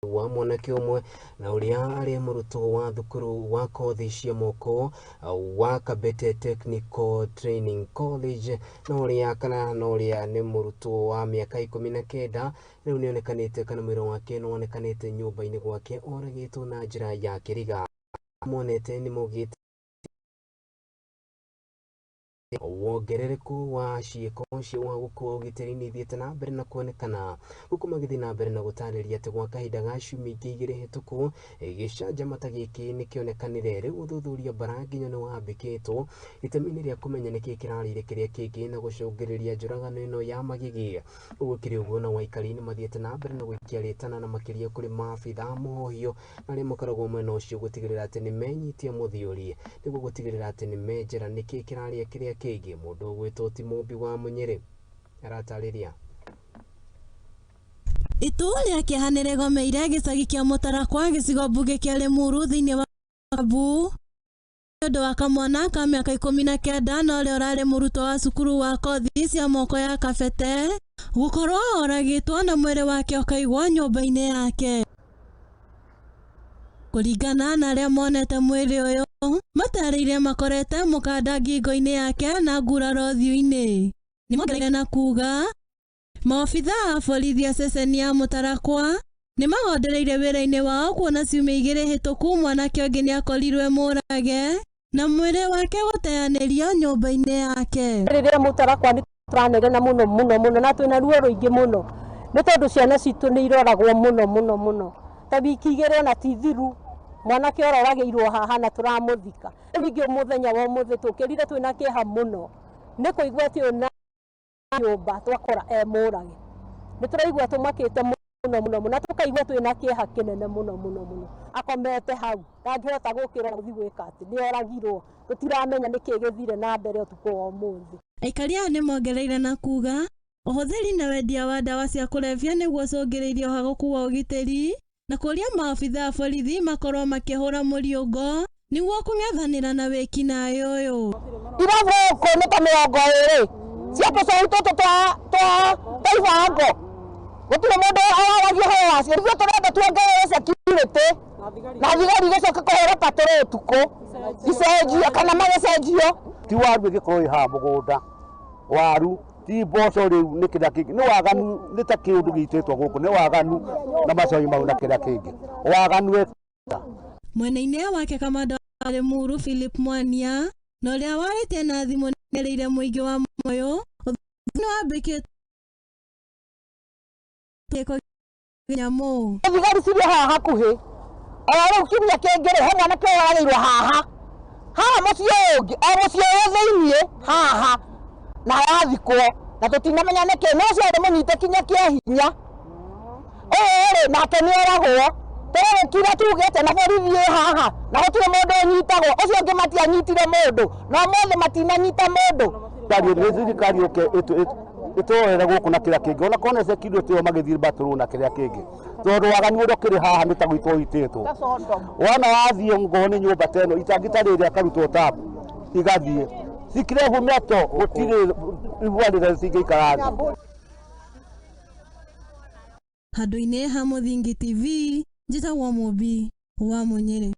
Wa mwanake ũmwe na ũrĩa arĩ mũrutwo wa thukuru wa kothi cia moko wa Kabete Technical Training College na ũrĩa kana na ũrĩa nĩ mũrutwo wa mĩaka 19 rĩu nĩonekanĩte kana mwĩrĩ wake nĩwonekanĩte nyũmba-inĩ gwake oragĩtwo na njĩra ya kĩriga. Monete nĩmaugĩte wongerereku wa ciĩko cia ũhagũku wa ũgitĩri nĩ ithiĩte na mbere na kuonekana gũkũ magĩthiĩ na mbere na gũtarĩria atĩ gwa kahinda ga ciumia ingĩ igĩrĩ hĩtũku gĩcanjama ta gĩkĩ nĩkĩonekanire. Rĩu ũthuthuria mbara nginya nĩ wambĩkĩtwo itemi-inĩ rĩa kũmenya nĩkĩ kĩrarĩire kĩrĩa kĩngĩ na gũcũngĩrĩria njũragano ĩno ya magigi. Gũkĩrĩ ũguo nao aikari nĩ mathiĩte na mbere na gũikia rĩtana na makĩria kũrĩ maabitha mũhũhio arĩa makoragwo mwena ũcio gũtigĩrĩra atĩ nĩ menyitia mũthiũri nĩguo gũtigĩrĩra atĩ nĩ menjera nĩkĩ kĩrarĩa kĩrĩa kĩngĩ. Mũndũ ũgwĩtwo ti Mũmbi wa Mũnyĩrĩ aratarĩria. Itũũra rĩa kĩeha nĩ rĩgomeire gĩcagi kĩa Mũtarakwa gĩcigo mbunge kĩa Limuru thĩinĩ wa Kiambu nĩ ũndũ wa kamwana ka mĩaka 19 na ũrĩa ũrarĩ mũrutwo wa cukuru wa kothi cia moko ya Kabete gũkorwo oragĩtwo na mwĩrĩ wake ũkaigwo nyũmba-inĩ yake. Kũringana na arĩa monete mwĩrĩ ũyũ, matarĩirie makorete mũkanda ngingo-inĩ yake na nguraro ũthiũ-inĩ. Nĩmongereire na kuga maobitha a borithi a ceceni ya Mũtarakwa nĩ magondereire wĩra-inĩ wao kuona ciumia igĩrĩ hĩtũku mwanake ũngĩ nĩ akorirwe mũrage na mwĩrĩ wake gũteanĩrio nyũmba-inĩ yake. Rĩrĩa Mũtarakwa nĩ tũranegena mũno mũno mũno na twĩna ruo rũingĩ mũno nĩ tondũ ciana citũ nĩ iroragwo mũno mũno mũno ta wiki igĩrĩ ona ti thiru mwanake ororagĩirwo haha na tũramũthika. Rĩu ningĩ mũthenya wa ũmũthĩ tũkĩrire twĩna kĩeha mũno nĩ kũigua atĩ ũyũ na nyũmba twakora e mũrage. Nĩ tũraigua tũmakĩte mũno mũno mũno na tũkaigua twĩna kĩeha kĩnene mũno mũno mũno. Akomete hau ndangĩhota gũkĩra gũthiĩ gwĩka atĩ nĩ oragirwo tũtiramenya nĩkĩ gĩthire na mbere ũtukũ wa ũmũthĩ. Aikari aya nĩ mongereire na kuga ũhũthĩri na wendia wa ndawa cia kũrebia nĩguo ũcũngĩrĩirie ũhagũku wa ũgitĩri na kũria maobitha a borithi makorwo makĩhũra mũriũngo nĩguo kũng'ethanĩra na wĩkinaĩ ũyũ. Irabu gũkũ nĩ ta 20 cia tũcũu tũtũ twa twa twa ibango gũtirĩ mũndũ aragia ũhoro wacio. Ithuĩ tũrenda tuongerere security na thigari gĩcoke kũhũra patrol ũtukũ icenjio kana magĩcenjio. Ti waru ĩngĩkorwo ĩ haha mũgũnda waru ti mboco rĩu nĩ kĩrĩa kĩngĩ nĩ waganu nĩ ta kĩũndũ gĩitĩtwo gũkũ nĩ waganu na macoi mau na kĩrĩa kĩngĩ waganu. Mwena-inĩ wake kamanda wa Limuru Philip Mwania na ũrĩa warĩtie na thimũ nĩerĩire mũingĩ wa Moyo ũthuthuria nĩ wambĩkĩtwo gĩko nyamũ. Thigari cirĩ haha hakuhĩ o rĩu kiumia kĩngĩ rĩ he mwanake ũragĩirwo haha haha mũciĩ ũngĩ o mũciĩ wĩ thĩiniĩ haha na arathikwo na tũtinamenya nĩkĩ no ũcio arĩ mũnyite kinya kĩa hinya ũyũ rĩ nake nĩ oragwo tũgũkira tugĩte na borithi ĩ haha na gũtirĩ mũndũ ũnyitagwo ũcio ũngĩ matianyitire mũndũ na ũmũthĩ matinanyita mũndũ. Nĩ thirikari yũke ĩtũrorere gũkũ na kĩrĩa kĩngĩ ona korwo nĩ security ĩyo magĩthiĩ patrol na kĩrĩa kĩngĩ tondũ waganu ũrĩa ũkĩrĩ haha nĩ ta gwitwo witĩtwo wona wathiĩ ngorwo nĩ nyũmba ta ĩno itangi ta rĩrĩ akarutwo tap igathiĩ cikirehu meto gũtirĩ ibua rĩrĩa cingĩikara thĩ. Handũ-inĩ ha Mũthingi TV, njĩtagwo Mũmbi wa Mũnyĩrĩ.